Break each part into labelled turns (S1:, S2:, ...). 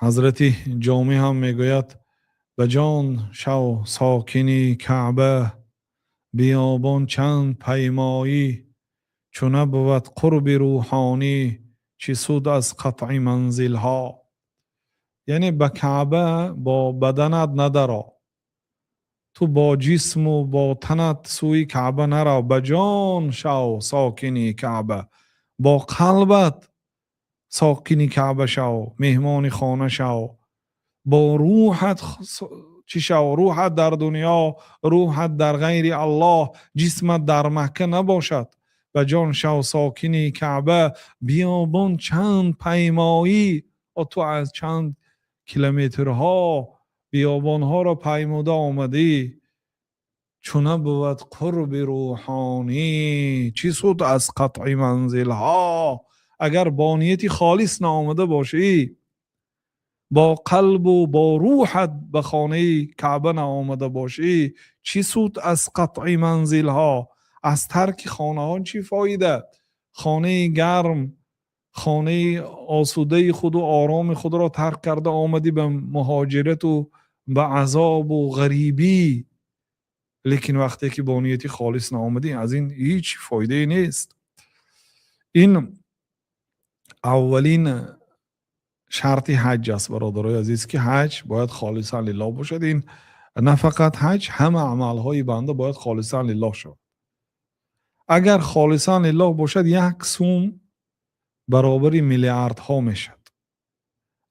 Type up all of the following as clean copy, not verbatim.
S1: Ҳазрати Ҷомӣ ҳам мегӯяд: ба ҷон шав сокини Каъба, биёбон чанд паймоӣ, чу набувад қурби рӯҳонӣ, чӣ суд аз қатъи манзилҳо. Яъне ба Каъба бо баданат надаро, ту бо ҷисму бо танат сӯи Каъба нарав, ба ҷон шав сокини Каъба, бо қалбат сокини Каъба шав, меҳмони хона шав, бо рӯҳат чӣ шав, рӯҳат дар дунё, рӯҳат дар ғайри Аллоҳ, ҷисмат дар Макка набошад. Ба ҷон шав сокини Каъба, биёбон чанд паймоӣ, ту аз чанд километрҳо биёбонҳоро паймуда омадӣ, чу набувад қурби рӯҳонӣ, чӣ суд аз қатъи манзилҳо. Агар бо нияти холис наомада бошӣ, бо қалбу бо рӯҳат ба хонаи Каъба наомада бошӣ, чӣ суд аз қатъи манзилҳо, аз тарки хонаҳо чӣ фоида? Хонаи гарм, хонаи осудаи худу ороми худро тарк карда омадӣ ба муҳоҷирату ба азобу ғарибӣ, лекин вақте ки бо нияти холис наомадӣ, аз ин ҳеҷ фоидае нест. Ин аввалин шарти ҳаҷ аст, бародарои азиз, ки ҳаҷ бояд холисан лиллоҳ бошад. Ин на фақат ҳаҷ, ҳама амалҳои банда бояд холисан лиллоҳ шавад. Агар холисан лиллоҳ бошад, як сум баробари миллиардҳо мешавад.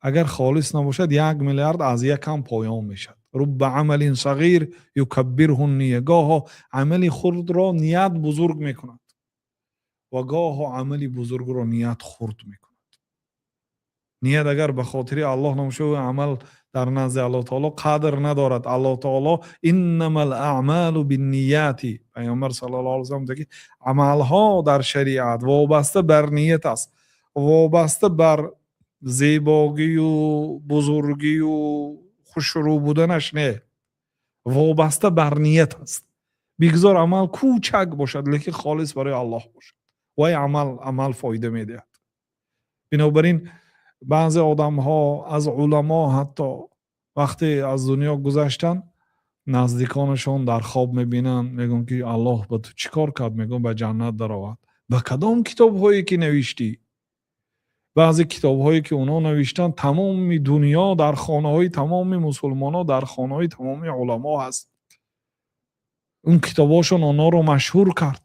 S1: Агар холис набошад, 1 миллиард аз якам поён мешавад. Рубба амалин сағир юкаббирҳу ния. Гоҳо амали хурдро ният бузург мекунад ва гоҳо амали бузургро ният хурд мекунад. Ният агар ба хотири Аллоҳ набошад, амал дар назди Аллоҳ таоло қадр надорад. Аллоҳ таоло иннамал аъмалу биннияти, Пайғамбар саллаллоҳу алайҳи васаллам ки амалҳо дар шариат вобаста бар ният аст, вобаста бар зебогию бузургию хушрӯ буданаш не, вобаста бар ният аст. Бигзор амал кӯчак бошад, лекин холис барои Аллоҳ бошад, вай амал фоида медиҳад. Бинобар ин баъзе одамҳо аз уламо ҳатто вақте аз дунё гузаштанд, наздиконашон дар хоб мебинанд, мегӯянд ки Аллоҳ ба ту чӣ кор кард? Мегӯянд, ба ҷаннат даровард. Ба кадом китобҳое ки навиштӣ? Баъзе китобҳое ки онҳо навиштанд, тамоми дунё дар хонаҳои тамоми мусулмонҳо, дар хонаҳои тамоми уламо ҳаст. Он китобҳошон онҳоро машҳур кард.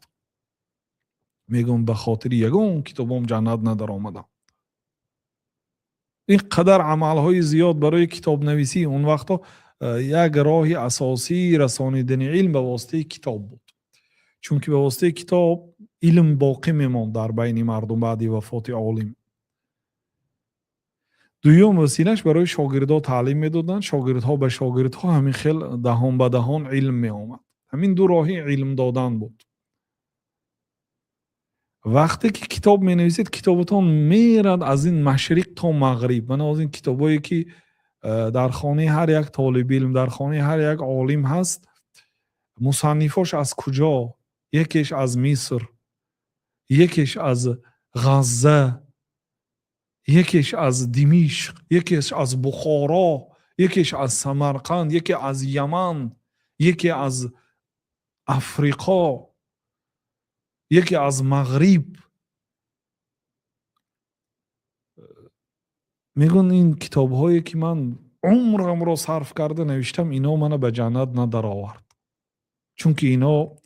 S1: Мегӯям, ба хотири ягон китобом ҷаннат надаромадам. Ин қадар амалҳои зиёд барои китобнависӣ. Он вақто як роҳи асосии расонидани илм ба воситаи китоб буд, чунки ба воситаи китоб илм боқӣ мемонд дар байни мардум баъди вафоти олим. Дуюм василаш, барои шогирдҳо таълим медоданд, шогирдҳо ба шогирдҳо, ҳамин хел даҳон ба даҳон илм меомад. Ҳамин ду роҳи илм додан буд. Вақте ки китоб менависед, китобатон мерад аз ин машриқ то мағриб. Мана аз ин китобое ки дар хонаи ҳар як толибилм, дар хонаи ҳар як олим ҳаст, мусаннифош аз куҷо? Якеш аз Миср, якеш аз Ғазза, якеш аз Димишқ, якеш аз Бухоро, якеш аз Самарқанд, яке аз Яман, яке аз Африқо, яке аз Мағриб. Мегӯянд, ин китобҳое ки ман умрамро сарф карда навиштам, ино мана ба ҷаннат надаровард, чунки ино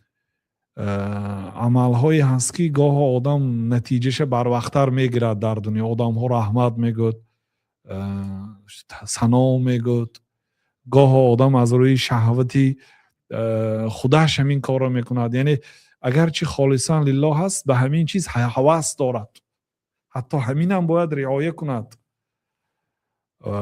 S1: амалҳое ҳаст, ки гоҳо одам натиҷаша барвақттар мегирад дар дунё, одамҳо раҳмат мегӯяд, сано мегӯяд. Гоҳо одам аз рӯи шаҳвати худаш ҳамин корро мекунад, яъне агарчи холисан лиллоҳ аст, ба ҳамин чиз ҳавас дорад, ҳатто ҳаминам бояд риоя кунад.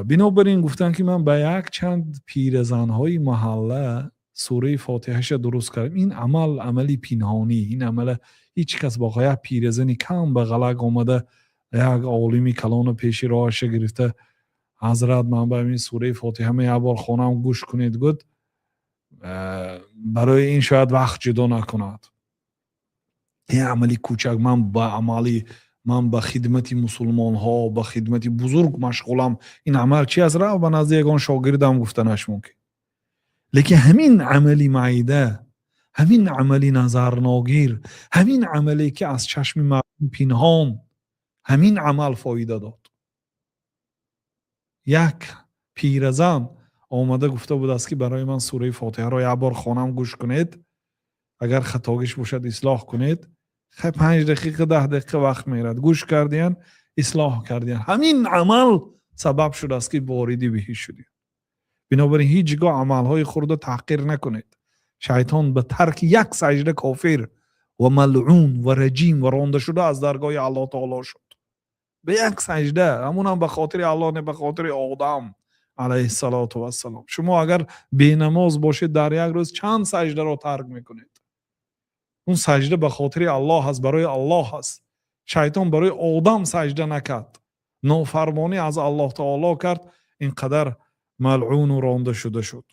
S1: Бинобар ин гуфтанд, ки ман ба якчанд пиразанҳои маҳалла сураи Фотиҳаша дуруст кардам. Ин амал амали пинҳонӣ, ин амала ҳеҷ кас бо як пиразани кам ба ғалак омада, як олими калону пеши роҳаша гирифта, ҳазрат, ман ба ҳамин сураи Фотиҳа як бор хонам, гӯш кунед, гуд, барои ин шояд вақт ҷудо накунад. Ин амали кӯчак, ман ба амали Ман ба хидмати мусулмонҳо, ба хидмати бузург машғулам. Ин амал чи аст? Рав ба назди ягон шогирдам, гуфтанаш мумкин. Лекин ҳамин амали майда, ҳамин амали назарногир, ҳамин амале, ки аз чашми мардум пинҳон, ҳамин амал фоида дод. Як пиразан омада гуфта будааст, ки барои ман сураи Фотиҳаро як бор хонам, гӯш кунед, агар хатогиш бошад, ислоҳ кунед. Хай, 5 дақиқа, 10 дақиқа вақт мерад. Гӯш кардиян, ислоҳ кардиян. Ҳамин амал сабаб шудааст, ки вориди биҳишт шудем. Бинобар ин ҳеҷ гоҳ амалҳои хурда таҳқир накунед. Шайтон ба тарки як саҷда кофир ва малъун ва раҷим ва ронда шуда аз даргоҳи Аллоҳ таоло шуд. Ба як саҷда, ҳамунам ба хотири Аллоҳ не, ба хотири Одам алайҳиссалоту вассалом. Шумо агар бенамоз бошед, дар як рӯз чанд саҷдаро тарк мекунед? Он саҷда ба хотири Аллоҳ аст, барои Аллоҳ аст. Шайтон барои одам саҷда накард, нофармонӣ аз Аллоҳ таоло кард, ин қадар малъуну ронда шуда шуд.